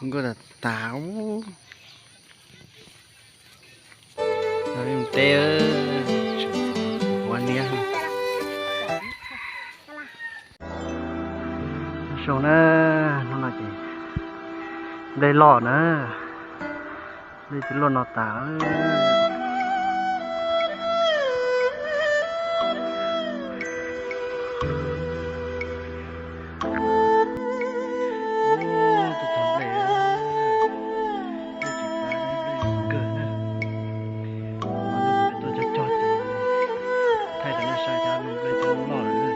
Nkauj tas tas. Teb, ua niab. Zoo na, hnub no ces nplej loj na, nplej twb loj no tas. Tuaj txog nplej, nplej tsis pab, nplej kawg na. Tuaj cog cog ces thaij rau nej saib, cas nplej twb loj lawm.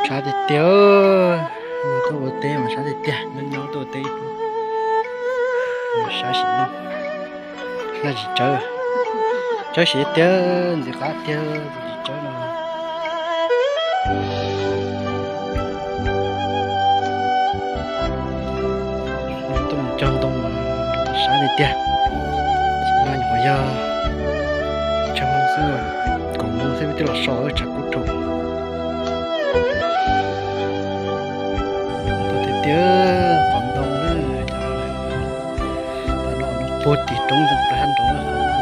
Sab tiag tiag, tuaj ua teb mas sab tiag tiag, nyob nyob tuaj ua teb ib hnub, sab sim neej, hlaj tsis tsawb, tsawb siav tiag, ntxim qab tiag, tus tsis tsawb no. Tuaj mus cog ntoo mas sab tiag tiag, tsis mas nyuam qhuav yog tsawg Hmoob xwb, kaum Hmoob xwb twb los so tshav kub rau. Tuaj tiag tiag, qhov ntoo na, cov no no puag tim roob ntawd plaws hab nraud na.